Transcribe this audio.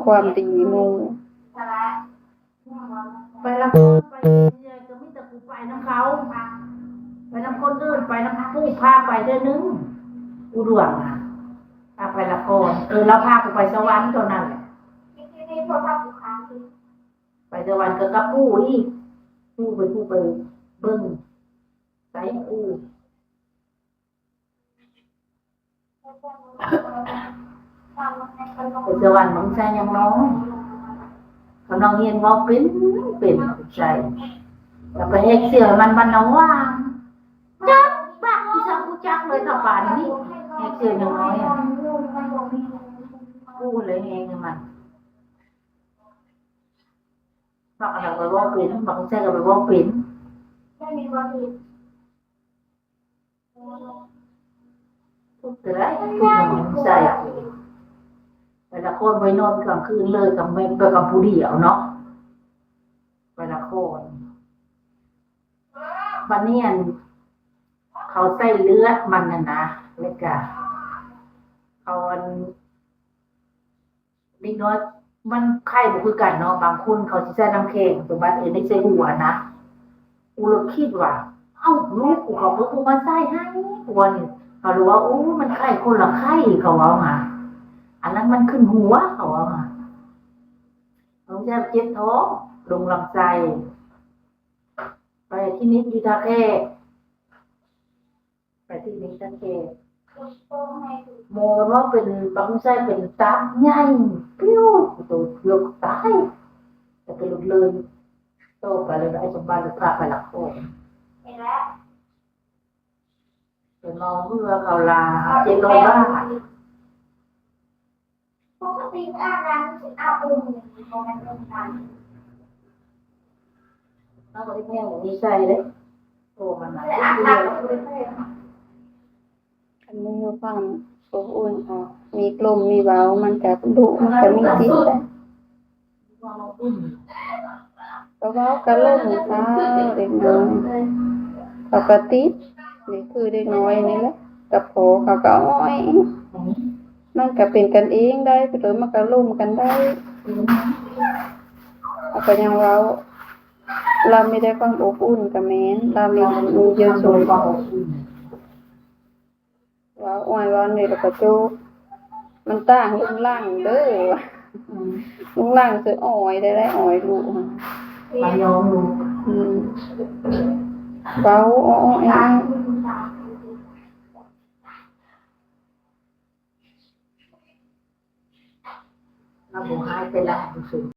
ຄວາມດີໝູ່. ໄປລະຄອນໄປເລື້ອຍກໍມີແຕ່ຜູ້ໄປນຳເຂົາ ໄປນຳຄົນອື່ນ ໄປນຳຜູ້ພາໄປເທື່ອໜຶ່ງ ຜູ້ດວງນະ ພາໄປລະຄອນ ເອີ ລາວພາກູໄປສະຫວັນເທົ່ານັ້ນແຫຼະ ໄປສະຫວັນກໍກັບຜູ້ອີກ ຜູ້ເປັນຜູ້ໄປເບິ່ງ ໃສຜູ້ ໄປສະຫວັນ ບັກໃສຍັງນ້ອຍ ກຳລັງຮຽນເວົ້າເປັນ ເປັນໃສ ແລ້ວໄປແຮກສ່ຽວໃຫ້ມັນ ມັນນະຫວ່າງ ຈັກບັກ ຜູ້ຈັກ ຜູ້ຈັກເລີຍ ຖ້າປານນີ້ ແຮກສ່ຽວຍັງນ້ອຍ ຜູ້ເລີຍແຮກໃຫ້ມັນ ບັກອັນນັ້ນກໍເວົ້າເປັນ ບັກໃສກໍໄປເວົ້າເປັນ. ທຸກເທື່ອໃດ ທຸກໃສ່ ໄປລະຄອນໄປນອນກາງຄືນເລີຍ ກັບແມ່ນໄປກັບຜູ້ດຽວເນາະ ໄປລະຄອນ ບັດນີ້ ອັນ ເຂົາໃສ່ເລືອດມັນນັ້ນນະ ແລ້ວກະເຂົາ ອັນ ເດັກນ້ອຍມັນໄຂ້ບໍ່ຄືກັນເນາະ ບາງຄົນເຂົາຊິໃສ່ນ້ຳແຂງ ສະບັດເອງໃສ່ຫົວນະ ກູລະຄິດວ່າ ເອົ້າ ລູກກູເຂົາຄືບໍ່ມາໃສ່ໃຫ້ ກູວ່ານີ້ ເຂົາເລີຍວ່າ ໂອ້ ມັນໄຂ້ຄົນລະໄຂ້ ເຂົາເວົ້າຫາ ອັນນັ້ນມັນຂຶ້ນຫົວ ເຂົາເວົ້າຫາ ບາງເທື່ອເຈັບທ້ອງ ລົງລຳໄສ້ ໄປຄລີນິກຢູ່ທ່າແຂກ ໄປທີ່ນີ້ທັງແກ່ ໝໍເວົ້າເປັນ ບາງໃສ່ເປັນຕັບໃຫຍ່ ປິວ ໂຕເກືອບຕາຍ ແຕ່ເປັນເລີຍ ໂຕໄປເລີຍ ໄອ້ສົມບັດພາໄປລັກຂອງ ເປັນເມາເຮືອເຂົາລາ ເຈັດຮ້ອຍບາດ. ປົກກະຕິອາບນ້ຳ ອາບອຸ່ນ ບໍ່ແມ່ນເລື່ອງການ ເຮົາບໍ່ໄດ້ແພງ ບໍ່ມີໃສ່ເດ້ ໂຕມັນນະ ຄັນມີຄວາມອົບອຸ່ນ ມີລົມມີເວົ້າ ມັນກະດຸ ມັນກະມີຈິດໄດ໋. ກໍເວົ້າກະລົມຊາວເດັກນ້ອຍ ເຂົາກະຕິດ ນີ້ຄືເດັກນ້ອຍນີ້ແຫຼະ ກັບພໍ່ເຂົາກະອ້ອຍ ມັນກະເປັນກັນເອງໄດ໋ ເພິ່ນມັນກະລົມກັນໄດ້ ເຮົາກະຍັງເວົ້າ ລາວມີແຕ່ຄວາມອົບອຸ່ນກະແມ່ນ ລາວມີ ມີຢູ່ສູງ ເວົ້າອ້ອຍເວົ້ານີ້ແລ້ວກະໂຈກ ມັນຕ່າງລຸງຫຼັງເດີ ອືມ ລຸງຫຼັງຊິອ້ອຍໄດ້ ໄດ້ອ້ອຍລູກ ມາຍອມລູກ ອືມ ເວົ້າອ້ອຍອ້ອຍອ້າຍ ລາວບໍ່ຮ້າຍແຕ່ລາວບໍ່ສູງ.